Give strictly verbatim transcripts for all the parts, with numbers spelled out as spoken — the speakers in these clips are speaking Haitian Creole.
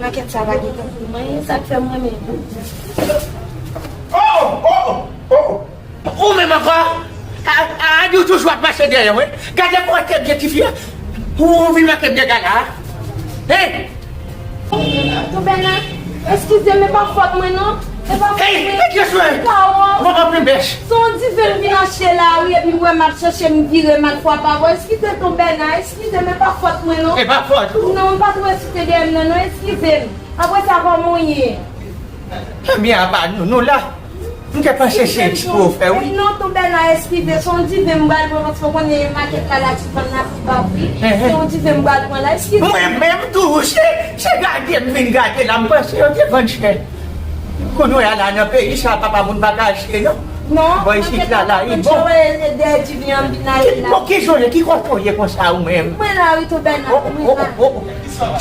Kèt sa pa gen tan pou mwen, sa k fè mwen menm. Oh, oh, oh, oh. Ou menm ankò? A, a, a, di w toujou ap mache dèyè mwen. Gade kòman tèt gen tifi a. Ou vin manke m dega la. Hein? Tonton Bèna, eskize m, e pa fòt mwen non. E pa fòt mwen. Hey, hey, Josué! Kawo. Mwen anpil bèch. Se yon diven m vin achte la, wi, epi m wè m ap chèche, m vire, m al frape avè w. Eskize Tonton Bèna, eskize m, e pa fòt mwen non. E pa fòt ou? Non, m pa t wè si te dèyè m nan, non, eskize m. Apre sa, kòman w ye? Ebyen, apa nou, nou la. M te panse se eksprè w fè, wi. Non, Tonton Bèna, eskize, se yon diven m pral pran, paske w konnen makèt la la ti vann la pi ba pri. Se yon diven m pral pran la, eskize. Mwen menm tou, se, se gade m vin gade la, m panse yo te vann chè. Kounye a la, nan peyi sa, papa moun pa ka achte, non. Non, bò isit la, la, li bon. Dèyè diven an, m vin ale la. Bon, ki jounen, ki kote w ye konsa, ou menm? Mwen la, wi, Tonton Bèna, mwen la.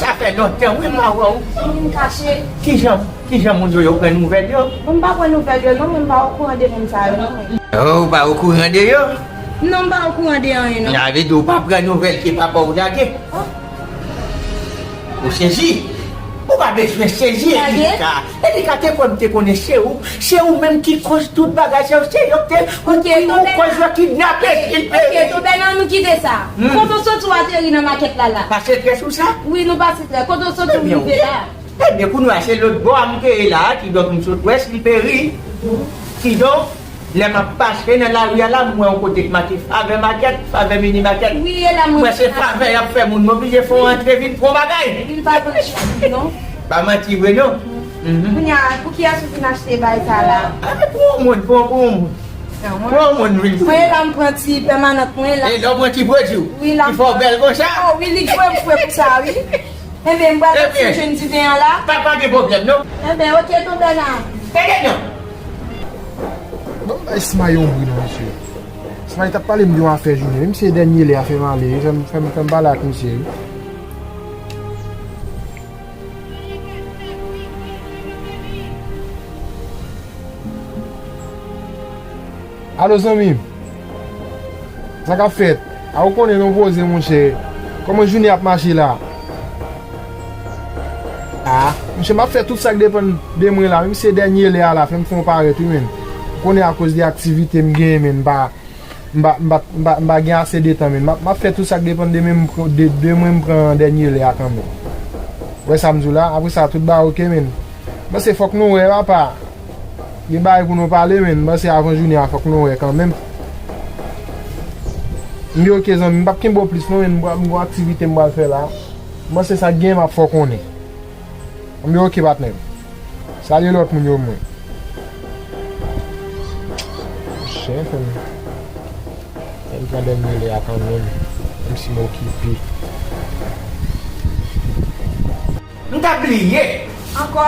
Sa fè lontan, wi, m pa wè w. Mwen vin kache. Kijan? Kijan moun yo, yo pran nouvèl yo? Bon, m pa pran nouvèl yo non, mwen m pa okouran de moun sa yo non mwen. Oh, ou pa okouran de yo? Non, m pa okouran de anyen non. Sa vle di ou pa pran nouvèl ke papa w lage? Oh. Ou sezi? Ou pa bezwen sezi, Erika. Erika, te kwè m te konnen se ou. Se ou menm ki koz tout bagay sa yo. Se yo ki te, ou, ou koz yo kidnape Silveri. Ok, Tonton Bèna, nou kite sa. Kote w soti w ateri nan makèt la la? Pase trè sou sa? Wi, nou pase trè. Kote w soti w rive la? Ebyen, kounye a, se lòt bò a m te ye la, kidonk m sot wè Silveri. Kidonk, lè m ap pase nan lari a la, m wè yon kote k make Favè Makèt, Favè Mini Makèt. Wi, e la mwen. M wè se favè y ap fè moun, m oblije fè yon antre vin pran bagay. Vin pa vann chak non. Pa manti vre non. Kounye a, pou kiyès ou vin achte bagay sa la? A, pou yon moun, pou, pou yon moun. Pou yon moun vin. Mwen la, m pran ti pèmanant mwen la. E lè w pran ti pwodui w, ki fè w bèl konsa? Oh, wi, li dwe m fwe pou sa, wi. Enben, m pral pran ti jwenn diven an la. Pa, pa gen pwoblèm, non. Enben, ok, Tonton Bèna. Tande non. Bon, bay Smay yon bri non, mesye. Smay t ap pale m de yon afè jounen. Menm si se dènye lè a fè m ale, fè m, fè m, fè m pale ak misye, wi. Alo, zanmi m. Sa k ap fèt? A, ou konnen nou poze, monchè. Kòman jounen ap mache la? A, monchè, m ap fè tout sa k depann de mwen la. Menm si se dènye lè a la, fè m fè yon parèt, wi, menn. Ou konnen akoz de aktivite m genyen, menn, m pa, m pa, m pa, m pa, m pa gen ase de tan, menn. M ap, m ap fè tout sa k depann de mwen, m pran, de, de mwen, m pran dènye lè a kanmenm. Ou wè sa m di w la? Apre sa, tout bagay oke, menn. M panse fòk nou wè, papa. Gen bagay pou nou pale, menn. M panse avan jounen an, fòk nou wè kanmenm. M di, oke, zanmi, m p ap kenbe w plis, non, menn. M gon aktivite m pral fè la. M panse sa k gen, m ap fè w konnen. M di, oke, patnè m. Salye lòt moun yo pou mwen. Monchè, fè m, fè m pran dènye lè a kanmenm. Menm si m okipe. M t ap bliye. Ankò?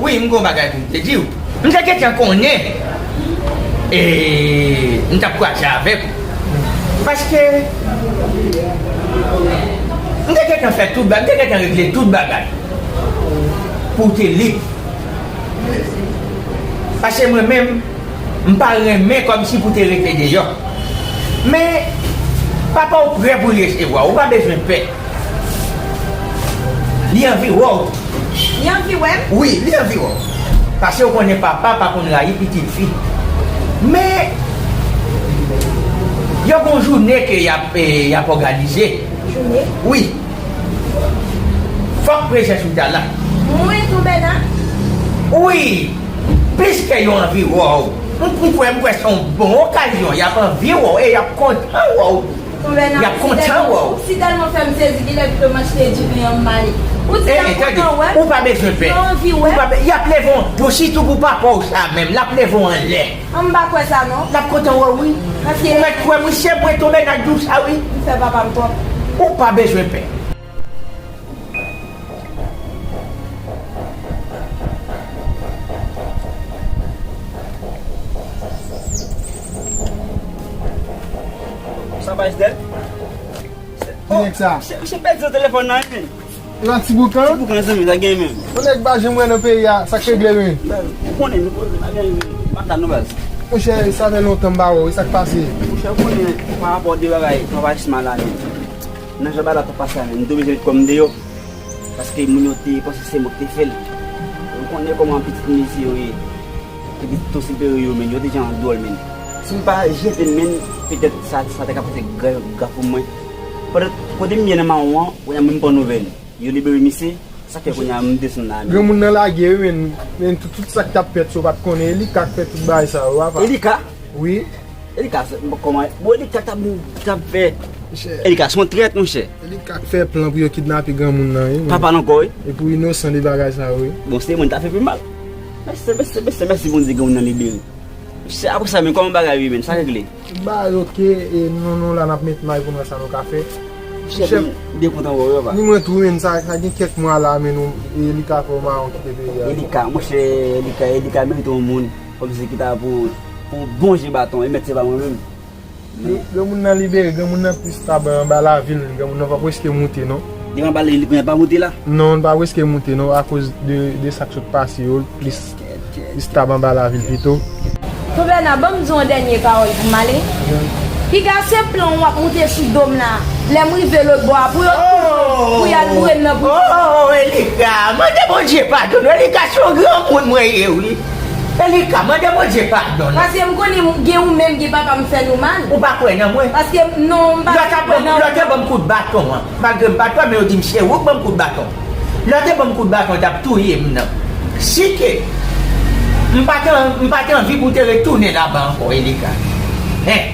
Wi, m gon bagay pou m te di w. M te gentan konnen. E, m t ap kwaze avèk ou. Paske, m te gentan fè tout bagay, m te gentan regle tout bagay. Pou w te lib. Paske mwen menm, m pa renmen kòmsi pou te rete deyò. Men, papa w prè pou l resevwa w, ou pa bezwen pè. Li anvi wè w. Li anvi wè m? Wi, li anvi wè w. Paske w konnen papa pa konn rayi pitit fi. Men, yo gon jounen ke y ap, eh, y ap òganize. Jounen? Wi. Fòk prezans ou ta la. Mwen tou, Bèna? Wi. Piske yo anvi wè w. M, m kwè, m kwè se yon bon okazyon. Y ap anvi wè w e y ap kontan wè w. Y ap kontan wè w. Si tèlman fè m sezi, kilè pito m achte diven an m ale. Ou di y ap kontan wè m? Ou pa bezwen pè. Yo anvi wè m. Ou pa be-, y ap leve w, sitou pou papa w sa menm, l ap leve w anlè. An, m pa kwè sa non. L ap kontan wè w, wi. Paske ou mèt kwè m, wi, se mwen tonbe nan di w sa, wi. M fè papa m twòp. Ou pa bezwen pè. Sa pa Esther? Ki nèg sa? Misye, misye pèdi nan telefòn nan, wi, men. E pa Ti Boukan? Ti Boukan, zanmi, sa gen menm. Yon nèg pa janm wè nan peyi a, sa k regle, men? Ou konnen, nou poze, pa gen, pa ta non, baz. Monchè, sa fè lontan m pa wè w, e sa k pase? Monchè, ou konnen, pa rapò de bagay, travay sima la, men. Nan jan bagay la t ap pase a, men, m te oblije met kò m deyò. Paske Te moun yo te panse se mwen ki te fè l. Ou konnen kòman pitit mesye yo ye. Epi tou siperyè yo, men, yo te jan dwòl, men. Si m pa jete l, men, petèt sa, sa te ka pase grav, grav pou mwen. Pandan kote m ye nan mawon an, kounye a mwen m pran nouvèl. Yo libere misye, sa fè kounye a m desann la, men. Granmoun nan lage, wi, men, men tout, tout sa k t ap fèt, si w pa t konnen, Elika k fè tout bagay sa yo, apa. Elika? Wi. Elika, se, kòman, bon, Elika k t ap, k t ap fè. Monchè. Elika, se yon trèt, monchè. Elika k fè plan pou yo kidnape granmoun nan, wi, men. Papa l ankò, wi. E pou inosan de bagay sa yo, wi. Bon, se mwen ta fè pi mal. Mèsi, mèsi, mèsi, mèsi Bondye, granmoun nan libere. Monchè, apre sa, men kòman bagay yo ye, men, sa regle? Bagay oke, e nou, nou la, n ap met may pou n wè sa nou ka fè. Monchè, chèf, m byen kontan wè w, papa. Ni mwen tou, men, sa, sa gen kèk mwa la, men nou, Elika fè yon mawon kite peyi a. Elika, monchè, Elika, Elika merite yon moun. Kòmsi ki ta pou, pou bon je baton, e mèt se pa mwen menm. Men granmoun nan libere, granmoun nan plis ta ban anba lavil, granmoun nan pa prèske moute, non. Li anba lavil, li kounye a pa moute la? Non, li pa prèske moute, non, akoz de, de sa k sot pase yo, plis, plis ta ban anba lavil pito. Tonton Bèna, ban m di w yon dènye pawòl pou m ale. Piga se plan w ap moute sou do m la. Lè m rive lòt bò a, pou yo, pou y al boure m nan pou. Oh, Elika, mande Bondye padon. Elika, se yon granmoun mwen ye, wi. Elika, mande Bondye padon, non. Paske m konnen m gen ou menm, gen papa m fè nou mal. Ou pa kwè nan mwen? Paske m, non, m pa kwè nan ou. Lòt la ban m kout baton an. Malgre m pa t wè, men yo di m se ou k ban m kout baton. Lè w te ban m kout baton, w t ap touye m nan. Si ke m pa t an-, m pa t anvi pou w te retounen laba ankò, Elika. Hen.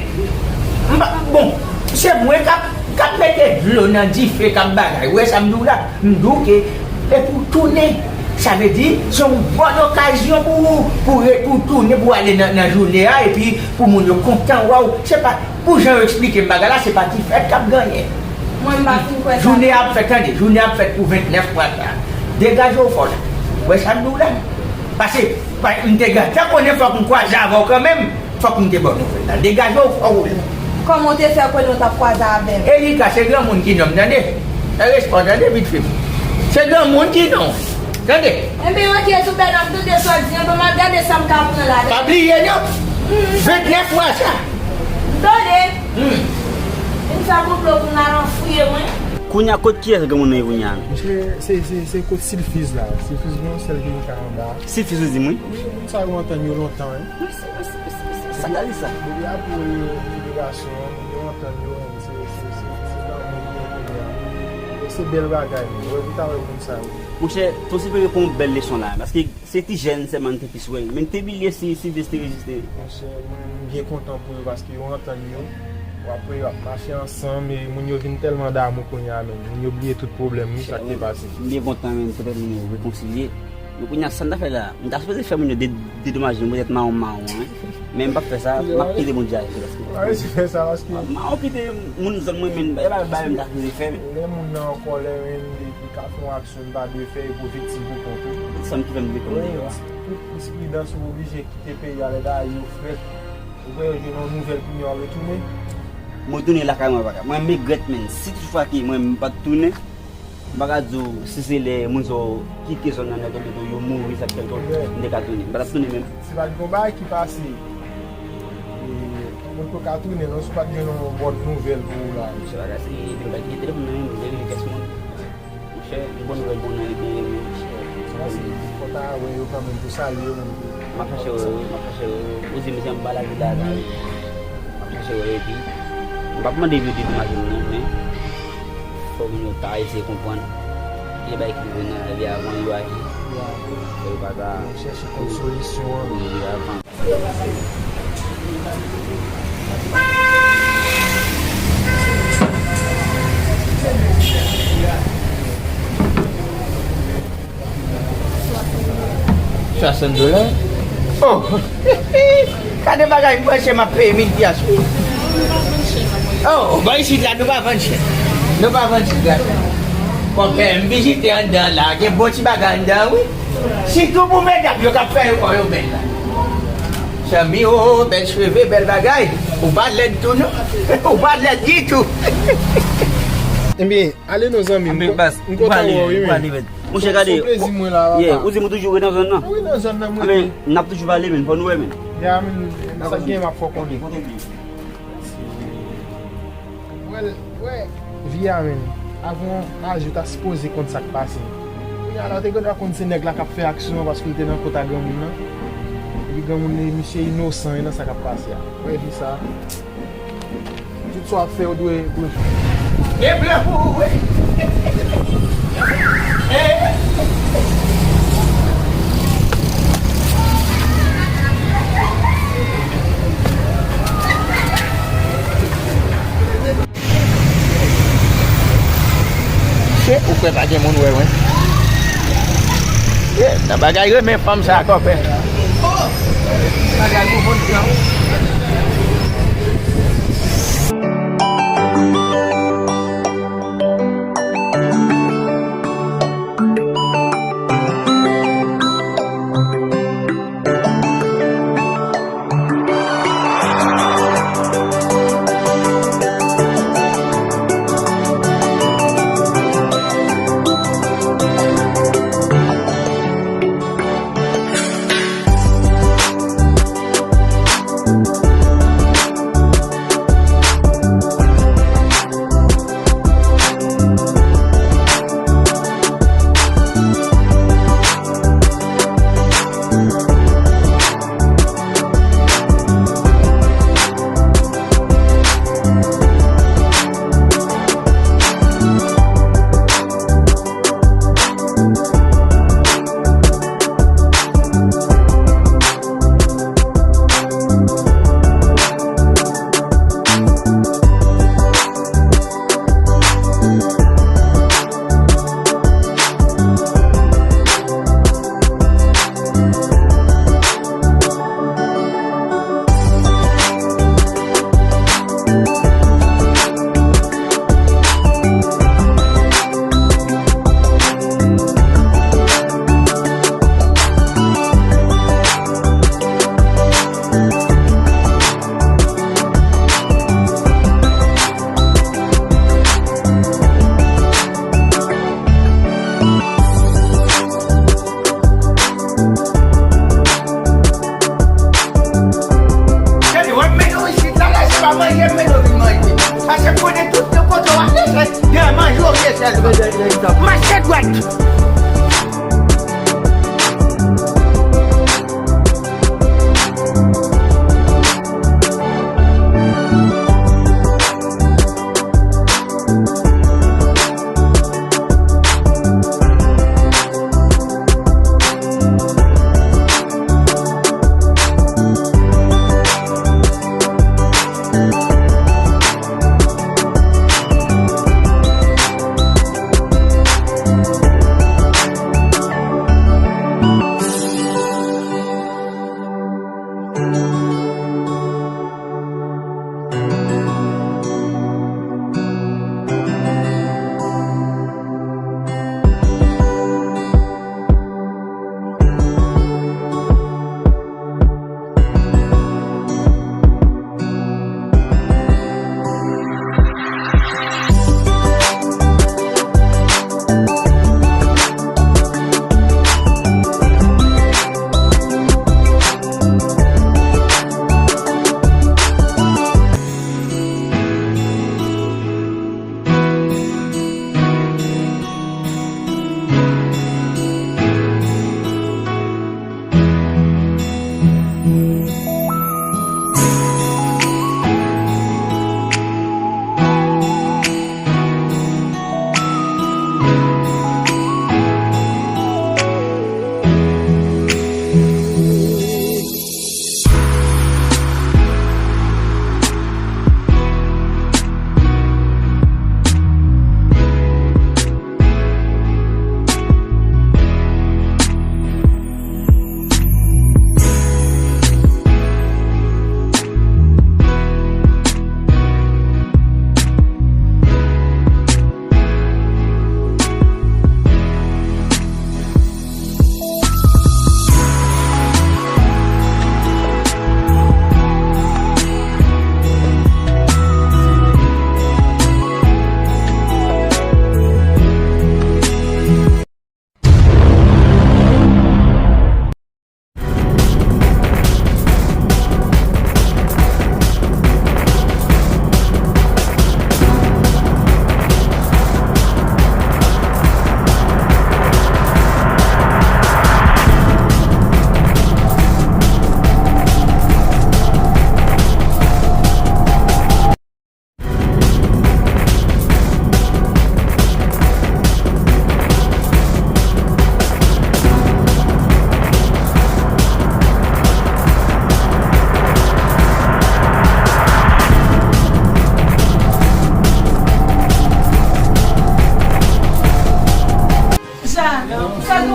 M pa, bon, se mwen k ap, k ap mete dlo nan dife, k ap bagay. Ou wè sa m di w la? M di w ke e pou w tounen. Sa vle di, se yon bòn okazyon pou ou, pou re-, pou w tounen, pou w ale nan, nan jounen an, epi pou moun yo kontan wè w. Se pa, pou jan yo eksplike m bagay la, se pa ti fèt k ap genyen. Mwen, m pa fin kwè sa. Jounen ap fèt, tande, jounen ap fèt pou ventnèf mwa sa. Degaje w fò la. Ou wè sa m di w la? Paske, pa, m te gentan konnen fòk m kwaze avè w kanmenm, fòk m te ba w nouvèl la. Degaje w fò w la. Kòman w te fè konnen w t ap kwaze avè m? Elika, se granmoun ki non m, tande. Fè respè w, tande, pitit fi m. Se granmoun ki non w. Tande. Enben, oke, Tonton Bèna, m tande sa w di an, ban m al gade sa m ka pran ladan. Pa bliye, non. Ventnèf mwa sa. M tande. Hmm. Vin fè konplo pou n al anfouye mwen. Kounye a, kot kiyès granmoun nan ye kounye a? Misye, se, se, se kot Silfiz la. Silfiz gen yon sèl ki ka anba. Silfiz ou di m, wi? Wi, moun sa yo antann yo lontan, wi. Mèsi, mèsi, mèsi, mèsi. Sa ka di sa? Depi apre liberasyon an, moun yo antann yo, se, se, se, se lanmou ki gen kounye a. E se bèl bagay, wi. Wè, ou ta wè moun sa yo. Monchè, Tonton Silfiz pran yon bèl leson la, paske se ti jèn sèlman n te plis wè l. Men n te bliye si Silfiz te reziste. Monchè, mwen, m byen kontan pou yo, paske yo antann yo. Apre, y ap mache ansanm, e moun yo vin tèlman damou kounye a menm. Moun yo bliye tout pwoblèm, wi, sa k te pase. M byen kontan, men, petèt moun yo rekonsilye. Men kounye a, sa n ta fè la, m ta sipoze fè moun yo de-, dedomaje nou, petèt mawon mawon, wi. Men m p ap fè sa, m ap kite Bondye aji, paske. Wi, se fè sa, paske. Mawon kite moun zòn mwen, men, e pa bagay m ta sipoze fè, men. Lè moun nan an kòlè, men, li, li ka fè yon aksyon li pa dwe fè, e pou viktim pou kont ou. Sa m ki fè m vle konn. Wi, tout plis pridans ou oblije kite peyi a lè bagay yo frèt. Ou wè yo jwenn yon nouvèl kounye a w ap retounen. Mwen tounen lakay mwen, paka. Mwen m regrèt, men si toutfwa ke mwen m pa t tounen, m pa ka di w si se lè moun sa yo kite zòn nan nèt, oubyen tou yo mouri, sa k fè l tou, m te ka tounen. M pa t ap tounen menm. Se pa t gon bagay ki pase. E, mwen te ka tounen, non, si w pa t jwenn yon bòn nouvèl pou ou la. Se pa ka se, m pa t gen telefòn nan men m, m te rele kès moun. Monchè, yon bòn nouvèl pou w nan li byen renmen, monchè. Sa se, fò ta wè yo kanmenm pou salye yo menm tou. M ap chache wè yo, m ap chache wè yo. Ou di m se anba lavil la, la, wi. M ap chache wè yo, epi m p ap mande yo dedomaje m non, men fò moun yo ta eseye konprann. Gen bagay ki rive nan lavi a, avan yo aji. Fò yo pa ta. Yo chèche konn solisyon an. Wi, avan. Swasant dola? Oh! Gade bagay, m panse m ap peye mil pyas, wi. Oh, bò isit la, nou pa vann chè. Nou pa vann chè, gade. Konpè, m vizite anndan la, gen bon ti bagay anndan, wi. Sitou pou medam yo k ap fè yo kò yo bèl la. Zanmi, oh, bèl cheve, bèl bagay. Ou pa lèd tou, non. Ou pa lèd ditou. Ebyen, ale non, zanmi. M kontan wè w, wi, men. Monchè, gade. Se yon plezi mwen la, papa. Ou di m ou toujou ret nan zòn nan? Wi, nan zòn nan, mwen. Anben, n ap toujou pale, men. Fò nou wè, men. Ya, men, sa gen, m ap fè w konnen. Wè, wè, vi a, men. Avan aji, ou ta sipoze konn sa k pase. Ala, te gentan konn se nèg la k ap fè aksyon an paske l te nan kont a granmoun nan. Epi granmoun li, misye inosan nan sa k ap pase a. Wè fi sa. Tout sa w ap fè, ou dwe, dwe. Gen plan pou ou, wi. Che, ou kwè pa gen moun wè mwen? Ye, nan bagay renmen fanm sa kòpè. Bagay pou moun pran.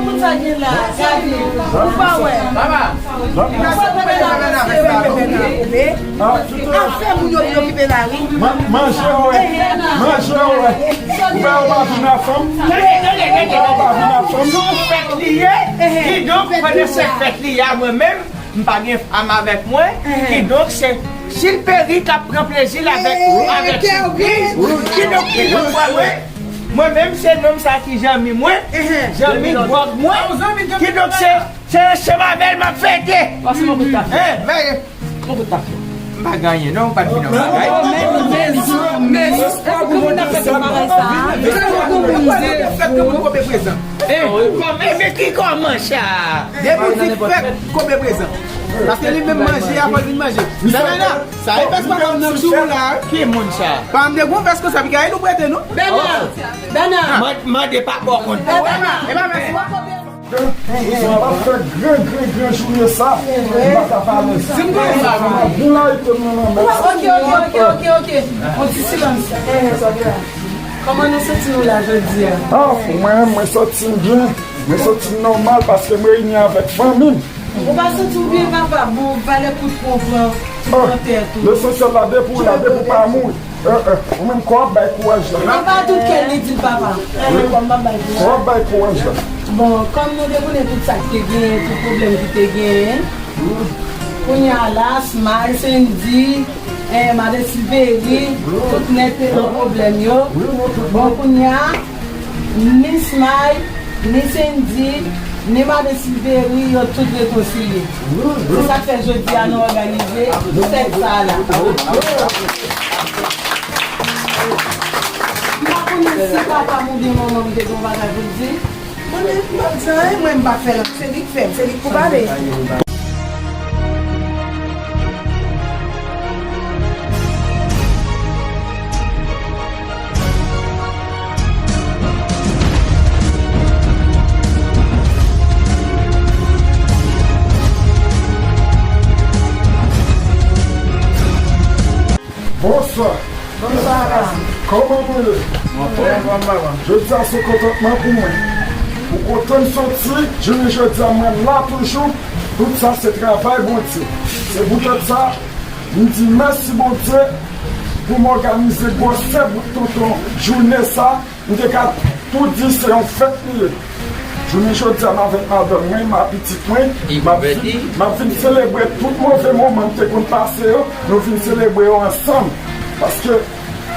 Moun sa gen la, gade, ou pa wè. Papa, ou pa wè la, mesye, afè moun yo vin okipe lari. Manje, wè. Manje, wè. Ou pa, ou pa vin a fanm. Ou pa, ou pa vin a fanm. Se yon fèt li ye. Kidonk, pandan se fèt li ye a, mwen menm, m pa gen fanm avèk mwen. Kidonk, se Silperi k ap pran plezi l avèk, avèk Silperi. Kidonk, kidonk, mwen, mwen, mwen menm, se nonm sa ki zanmi mwen, zanmi gwòg mwen. Kidonk, se, se ansanm avè l m ap fete. Pase mwen kout kafe. Mwen kout kafe. M pa gen anyen, non, m pa t vin nan bagay. Men, men, men, men, Fèt moun konbe prezan. Ebyen ki kòman sa? Depi w di fèt konbe prezan. Paske li menm manje a, fò l vin manje. Nanana, sa e vès papa m nan sou ou la. Ki moun sa? Pa m de gwo vès konsa, piga e nou prete nou. Bèna, Bèna. Mande pa bò kont. Bèna, e pa vès ou. Mwen ap fè gran, gran, gran jounen sa. Mwen pa ka pale. Mwen ap byen la, e te mwen nan mèt. Ok, ok, ok, ok, ok. On ti silans. Kòman nou santi nou la jodi a? Ah, pou mwen, mwen santi m byen. Mwen santi m nòmal paske m reyini avèk fanmi m. Ou pa santi w byen, papa? Bon, valè kout pwen w pran, ou pran tèt ou. Lesansyèl la, depi w la, depi w pa mouri. Eh, eh, ou menm, kò ap bay kouraj la. Papa, tout kè li di l, papa. Kò ap bay kouraj la. Bon, kòm nou te konnen tout sa ki te genyen, tout pwoblèm ki te genyen, kounye a la, Smile, Sendy, eh, Madan Silveri, tout nèt te nan pwoblèm yo. Bon, kounye a, ni Smile, ni Sendy, ni Madan Silveri, yo tout rekonsilye. Se sa k fè jodi a nou òganize fèt sa a la. M pa konnen si papa m oubyen manman m te gen yon bagay pou l di. Mwen menm, m pa di anyen, mwen, m pa fè l. Se li k fè l, se li k pou pale. Bonswa. Bonswa, papa. Kòman nou ye? Mwen fò, mwen fò, papa. Jodi a se kontantman pou mwen. Pou kote m soti, jounen jodi a mwen la toujou. Tout sa se travay Bondye. Se poutèt sa, m di mèsi Bondye pou m òganize gwosè bout tonton jounen sa. M te ka tou di se yon fèt li ye. Jounen jodi a, m avèk madanm mwen, m a pitit mwen, m ap vin, m ap vin selebre tout move moman m te konn pase yo, nou vin selebre yo ansanm. Paske lè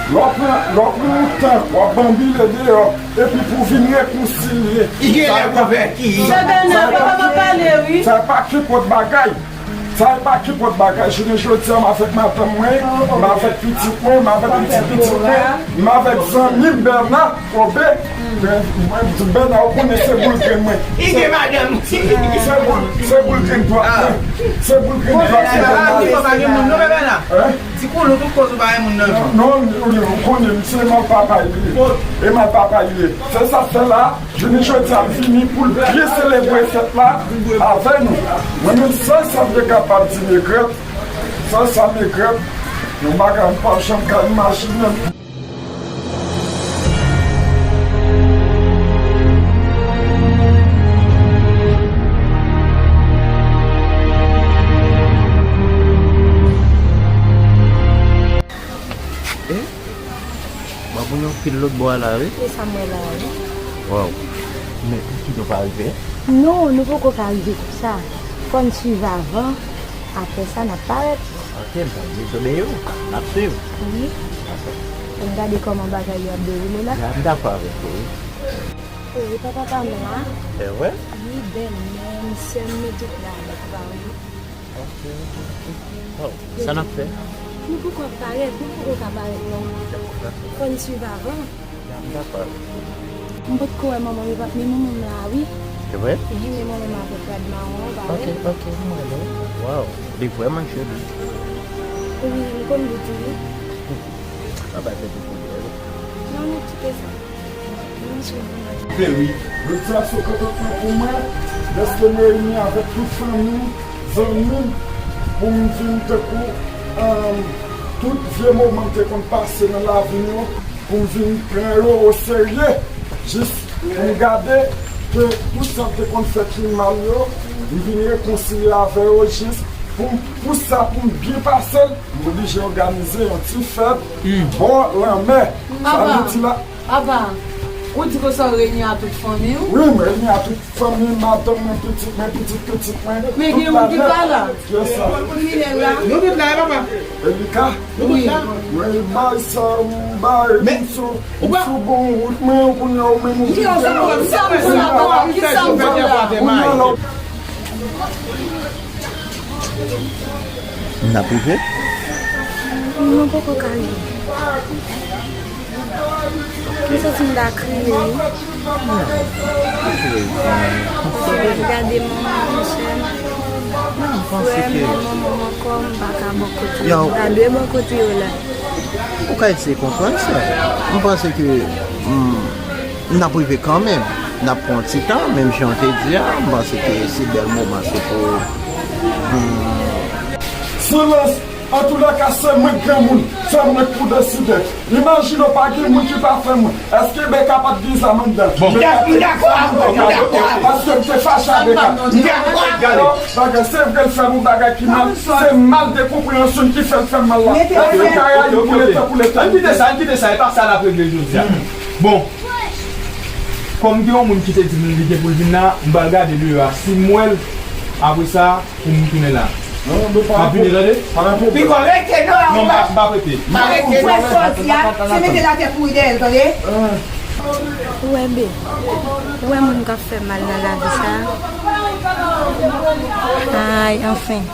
w pran, lè w pran yon tan, w ap banbile deyò, epi pou w vin rekonsilye, sa e pa kenpòt bagay. Sa e pa kenpòt bagay. Jounen jodi a, m avèk madanm mwen, m avèk pitit mwen, m avèk pitit pitit mwen, m avèk zanmi m Bèna Kobe. Mwen, Bèna, ou konnen se boul grenn mwen. Li gen madanm. Se boul, se boul grenn dwat mwen. Se boul grenn dwat mwen. Hein? Ti koulou tout koz ou pa gen moun nan. Non, non, ou konnen, se mal papa li ye. E mal papa li ye. Se sa fè la, jounen jodi a, m vini pou l byen selebre fèt la avè nou. Mwen menm, sèl sa m te kapab di m regrèt, sèl sa m regrèt, yon bagay m p ap janm ka imajine. Eh? Mwen konn yon pil lòt bò a la, wi. E sa m wè la, wi. Waw. Men, kidonk pa rive? Non, nou poko ka rive konsa. Fò n swiv avan. Apre sa, n ap parèt. Ok, m pral dezobeyi w. N ap swiv. Wi. Dakò. Pou n gade kòman bagay yo ap dewoule la. Ya, m dakò avèk ou, wi. Wi, papa pa m la. E vre? Wi, bèlmè m, sè m, nou tout la, nou pa wi. Ok, ok, ok. Oh, sa n ap fè? Nou poko ap parèt, nou poko ka parèt non. Fò n swiv avan. Ya, m dakò avèk ou. M potko wè manman m, men manman m la wi. Se vre? Wi, men manman m avèk rad mawon an, pa vre? Ok, ok, m wè l wi. Waw, li vrèman cheri. Wi, m konn li tou wi. Papa se pou koulè wi. Non, nou kite sa. Wi, jodi a se kontantman pou mwen, dèske m reyini avèk tout fanmi m, zanmi m, pou m vin tankou, eh, tout vye moman m te konn pase nan lavi m yo, pou m vin pran yo oserye, jis pou m gade Ke pou sa m te konn fè pi mal yo, m vin rekonsilye avè yo jis pou, pou sa, pou m byen pase l, m oblije òganize yon ti fèt bò lanmè. Sa vle di la. Papa, ou di konsa w reyini a tout fanmi w? Wi, m reyini a tout fanmi m, madanm mwen, pitit mwen, pitit pitit mwen. Men gen youn ki pa la. Kiyès sa? Ki Minèl la? Nou tout la, papa. Elika? Wi. Mwen bay sa, m bay, m sou, m sou bon wout mwen, kounye a ou menm ou vin fè. Sa m pou la, papa, ki sa m pou la? Kounye a la. N ap rive? Nou poko ka rive. M santi m ta kriye wi. Gade manman, monchè. Frè m, manman m ankò, m pa ka bò kote yo. M ta dwe bò kote yo la. Ou ka eseye konprann sa. M panse ke, hmm, n ap rive kanmenm. N ap pran ti tan, menm jan w te di a, m panse ke se bèl moman, se pou, hmm. Silans! Antoulèka, se mwen k granmoun, se mwen k pou deside. Imajine w pa gen moun ki pa fè mwen. Èske Beka pa t gen zam anndan? Bon. Beka te gen zam anndan. Paske m te fache a Beka. M dakò avè w. Bagay, se vre l fè m yon bagay ki mal, se mal de konpreyansyon ki fè l fè m mal la. Èske Beka a pou leta, pou leta? Ann kite sa, ann kite sa, e pa sa n ap regle jodi a. Bon, kòm gen yon moun ki te di m li gen pou l vin la, m pral gade deyò a. Si m wè l, apre sa, pou m tounen la. M ap vini, tande? Piga rete non. Non, m pa, m pa rete. Pa rete non. Ou wè sa w di a, se mete l atè kouri dèyè l, tande? Ou wè, be, ou wè moun k ap fè mal nan lavi sa a? Ay, anfen.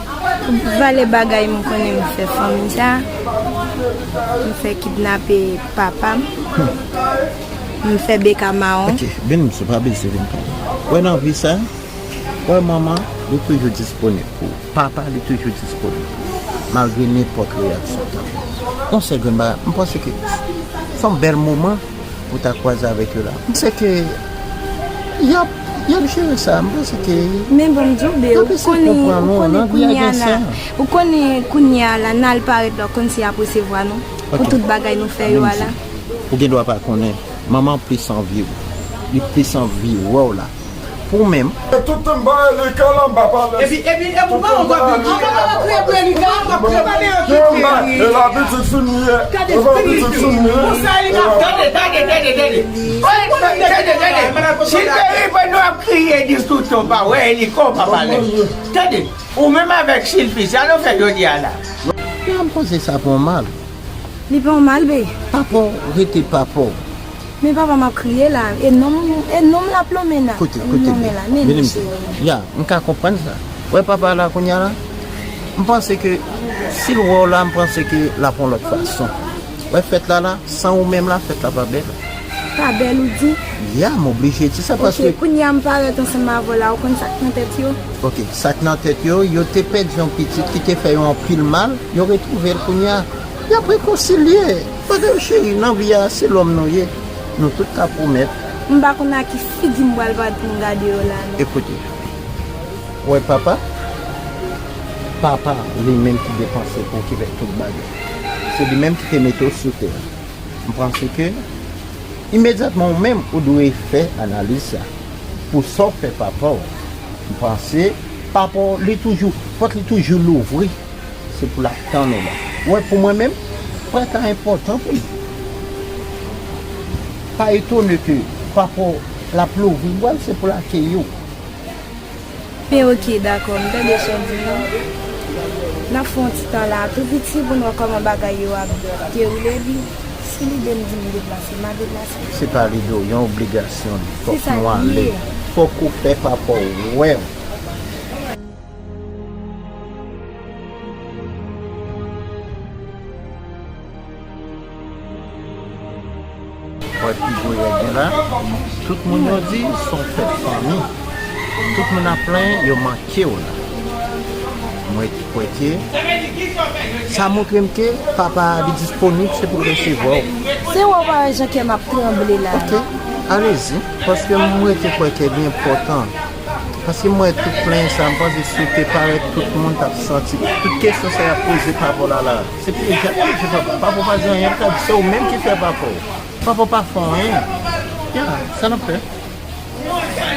Pou valè bagay m konnen m fè fanmi sa a, m fè kidnape papa m, m fè Beka mawon. Ok, Benimso, pa bezwen vin pale. Ou wè nan vi sa a, ou wè manman, li toujou disponib pou ou. Papa, li toujou disponib pou ou. Malgre nenpòt reyaksyon w ta fè. Yon sèl grenn bagay, m panse ke se yon bèl moman pou w ta kwaze avèk yo la. M panse ke y ap, y ap jere sa. M panse ke y ap eseye konprann nou. Men bon, m di w, be, ou konnen, ou konnen kounye a la, ou konnen kounye a la, n al parèt la, w konn si y ap resevwa nou pou tout bagay nou fè yo a la. Ou gen dwa pa konnen. Manman plis anvi w. Li plis anvi wè w la. Pou ou menm. E tout tan m ba Elika la, m pa pale. Epi, epi, epi, ou pa ankò vin. An pa ka kriye pou Elika, an pa kriye pou Elika. E la pitit fin li ye. Gade, e pa pitit fin li ye. Konsa Elika. Tande, tande, tande, tande. Tande, tande, tande. Silveri, pandan w ap kriye di tout tan, w pa wè Elika, w pa pale. Tande, ou menm avèk Silvi, sa nou fè jodi a la? Yo, m panse sa pa w mal. Li pa w mal, be. Papa w rete papa w. Men papa m ap kriye la. E non m, e non m l ap lonmen la. Kote, kote, be. Vini m di. Ya, m ka konprann sa. Wè papa la kounye a la. M panse ke si l wè w la, m panse ke l ap yon lòt fason. Wè fèt la la, san ou menm la, fèt la pa bèl. Pa bèl ou di? Ya, m oblije di sa paske. Ok, kounye a m parèt ansanm avè w la, ou konn sa k nan tèt yo? Ok, sa k nan tèt yo, yo te pèdi yon pitit ki te fè yo anpil mal, yo retwouve l kounye a. Y ap rekonsilye. Paske cheri, nan vi a, se lòm nou ye. Nou tout ka pwomèt. M pa konn a ki figi m pral parèt pou m gade yo la, non. Ekoute, wè papa, papa li menm ki depanse pou w, ki fè tout bagay. Se li menm ki te mete w sou tè a. M panse ke imedyatman ou menm ou dwe fè analiz sa. Pou sa w fè papa w, m panse papa w li toujou, pòt li toujou louvri. Se pou l ap tann ou la. Wè, pou mwen menm, prèt la enpòtan pou li. Pa etone ke papa w l ap louvri bra l, se pou l akeyi w. Men oke, dakò, m tande sa w di la. N ap fè yon ti tan la tou piti pou n wè kòman bagay yo ap dewoule, epi si lide m di m deplase, m a deplase. Se pa lide w, yon obligasyon li. Fòk nou ale. Fòk ou fè papa w wè w. Wè pi gwo règ gen la, tout moun yo di se yon fèt fanmi. Tout moun ap plenyen, yo manke w la. Mwen kwè ke sa montre m ke papa a li disponib, se pou l resevwa w. Se wè w pa wè jan kè m ap tranble la. Ok, alezi, paske m rete kwè ke li enpòtan. Paske m wè tout plenyen sa, m panse si w te parèt, tout moun t ap santi tout kesyon sa y ap poze papa w la la. Se pyeje, pyeje papa. Papa w pa di anyen, l ka di se ou menm ki fè papa w. Papa w pa fè anyen. Ya, sa n ap fè?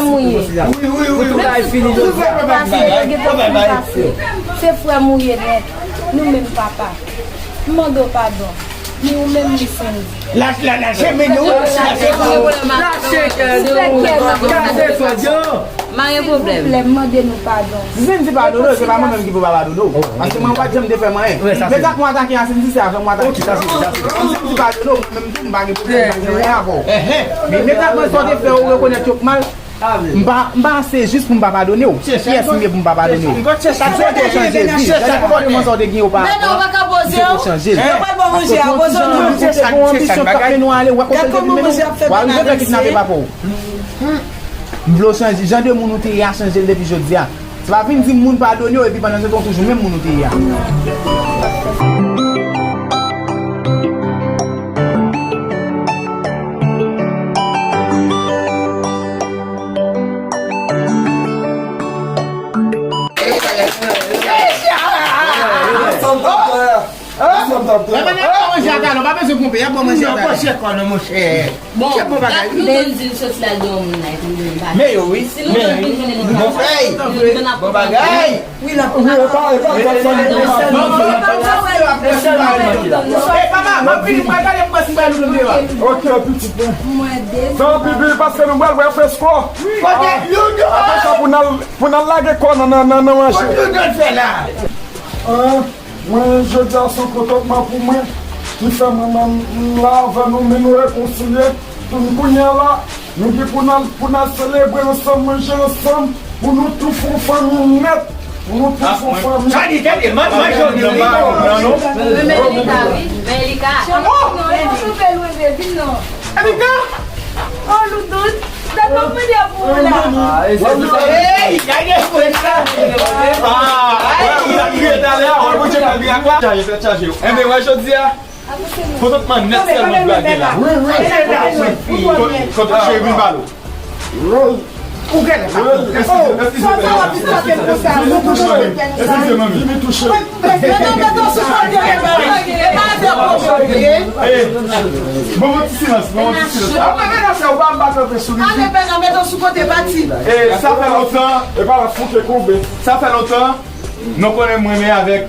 m ou ye. Pou tout bagay fini, jodi a. Pase, yo gentan fin pase. Se frè m ou ye nèt. Nou menm papa. M mande w padon. Ni ou menm ni Sandy. Lach la, lach, men nou, lach. Lach, gade, gade, gade. M pa gen pwoblèm. Silvouplè, m mande nou padon. Si Sandy padone w, se pa mwen menm ki pou pa padone w. Paske mwen pa t janm te fè mwen anyen. Men sa k mwen atake a Sandy, se avè mwen atake. Si Sandy padone w, mwen menm tou, m pa gen pwoblèm, m pa gen anyen avè w. Men sa k mwen sòti fè w rekonèt yo k mal, M pa, m pa se jis pou m pa padone w. Kiyès m ye pou m pa padone w? Ou te chanje vi. Gade konpòteman sa w te gen yo pa avan. Ou te chanje l. Paske w te chanje, se yon anbisyon k ap mennen w ale, ou wè kote l te vin mennen w. W a rive fè kidnape papa w. M vle w chanje. Jan de moun ou te ye a, chanje l depi jodi a. Se pa vin di m moun padone w epi pandan se tan w toujou menm moun ou te ye a. Epa nèg pa manje atalè, pa bezwen ponpe, y ap bon manje atalè. Bon, bon bagay. Nou konn di l soti la, l gen yon moun la, epi nou menm pa. Men yo, wi. Si nou konn vin konnen nou pa. Bon bagay. Wi, la. Wi, epa, epa, epa, epa. Epa, epa, epa. Epa, epa, epa. Ok, pitit mwen. Fè yon pipi paske nou pral wè fresko. Kote Youdon? Apre sa, pou n al, pou n al lage kò nan, nan, nan, nan manje. Kote Youdon fè la? An, mwen, jodi a, se yon kontantman pou mwen, ki fè mwen menm, m la avè nou, men nou rekonsilye. Tounen kounye a la, nou gen pou n al, pou n al selebre ansanm, manje ansanm, pou nou tou fè yon fanmi nèt, pou nou tou fè yon fanmi. Tande, tande, man, man, jodi, wi. Men, men, Elika, wi, men, Elika. Oh! Non, non, non, non, vin non. Elika! Oh, Loudoun, dat mwen mande pou ou la. Hey, gade pou sa. Ah, hey, ou la kriye talè a, ou bouche pa byen ak la. Chaje, fè chaje. Enben, wè, jodi a, kontantman nèt sèlman pou lage la. Wi, wi. Kot, kot cheri vin pale w. Ou gen lè pa. Eskize, eskize. Sa w ap di sa, se pou sa. Vini touche. Eskize, manmi. Vini touche. Mete w sou kote, e pa, e pa avè w pwoblèm. Eh, bon, bon ti silans, bon, bon ti silans. Apre, men nan se ou pa m pa kanpe sou li. Ale, men nan, mete w sou kote, pati. Eh, sa fè lontan. E pa la fouke koube. Sa fè lontan. Nou konnen m renmen avèk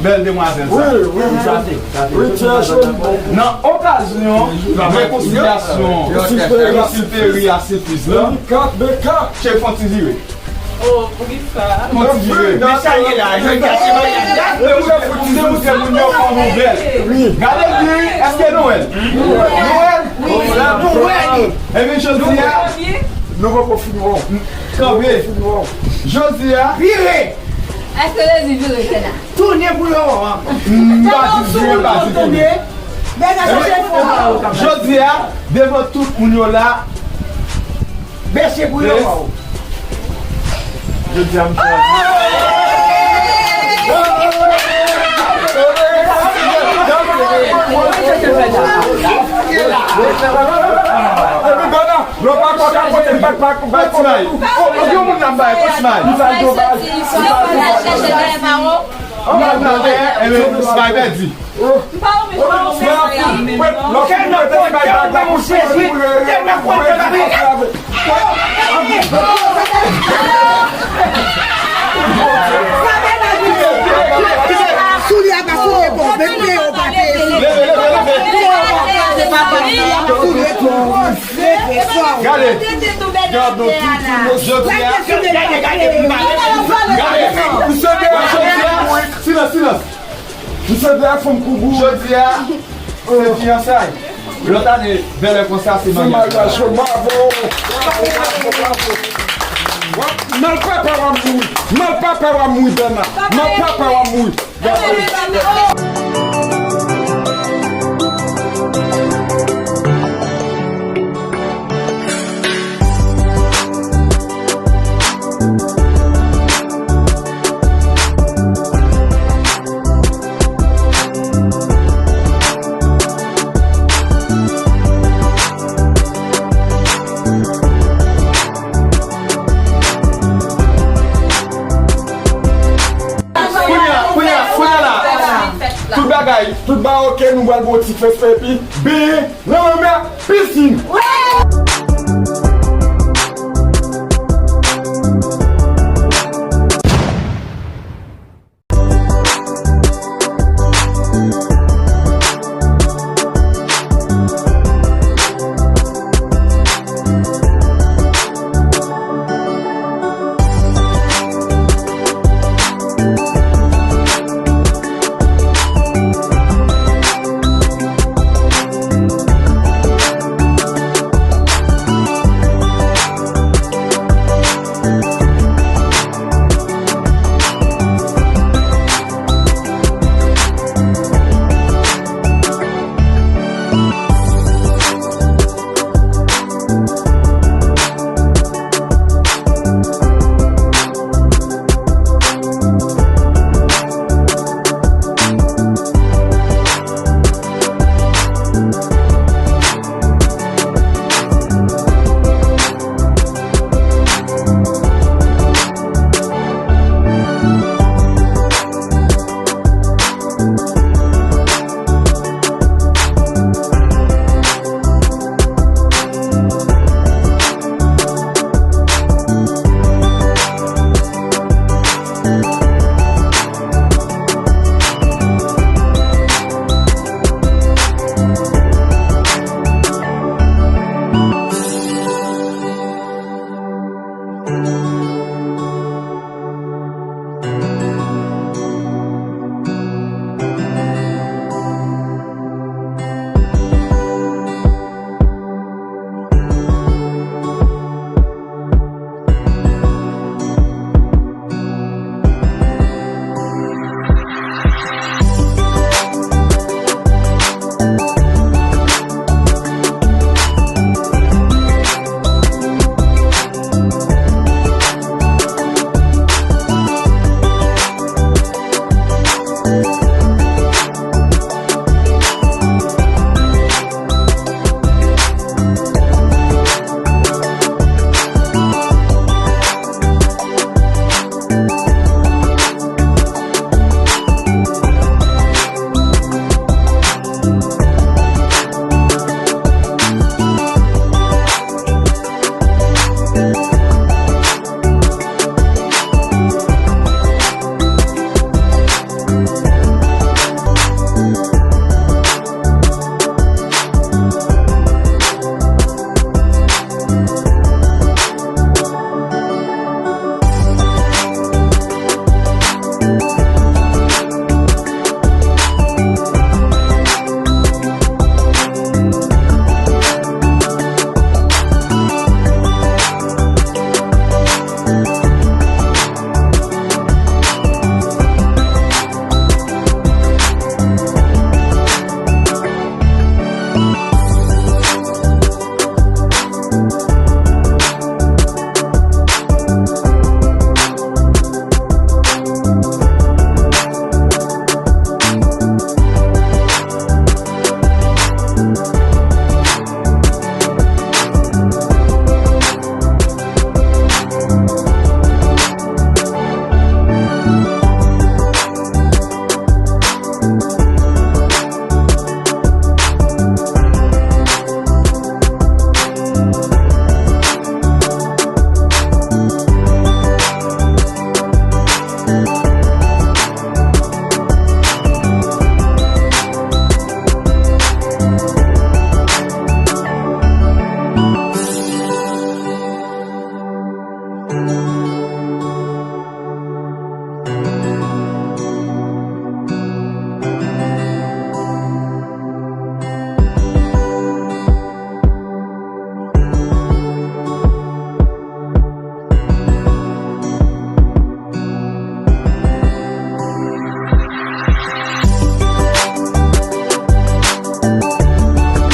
bèl demwazèl sa. Wi, wi, wi. Wi, trè joli. Nan okazyon rekonsilyasyon Silperi a Silfiz la, Beka, Beka. Cheri, fè yon ti vire. Oh, poukisa? Fè yon ti vire. Mesye la, jodi a se maryaj. Gade moun yo, moun yo fè nouvèl. Gade li, èske nou wè l? Nou wè l? Nou wè l? Ebyen, jodi a, nou poko fin wè w. Kanpe. Jodi a. Vire! Èske Jezi vire tè la? Tounen pou yo wè w ankò. M pa di vire, m pa di tounen. Jodi a, devan tout moun yo la, bese pou yo wè w. Jodi a, m chwazi. Epi Bèna, lè w pa kwè w ka pote m bak, bak, bak, bak. Yon moun la m bay, kout may. Li bay do bal. Li bay do bal. Yon moun la m bay, enben, may pèdi. Soulye a pa soulye bon, men peye w pa peye. Leve, leve, leve. Peye w pa peye, soulye bon. Gade. Gade, jodi a. Gade. Misye de a, jodi a. Silans, silans. Misye de a fanm kougou. Jodi a, se fiyansay. Lòt ane, bèlè konsa, se maryaj. Se maryaj, bravo. Bravo, bravo, bravo. Mal papa w ap mouri. Mal papa w ap mouri, Bèna. Mal papa w ap mouri. Kounye a, kounye a, kounye a la. Tout bagay, tout bagay oke, nou pral ba w ti fès epi benyen nan lanmè, pisin.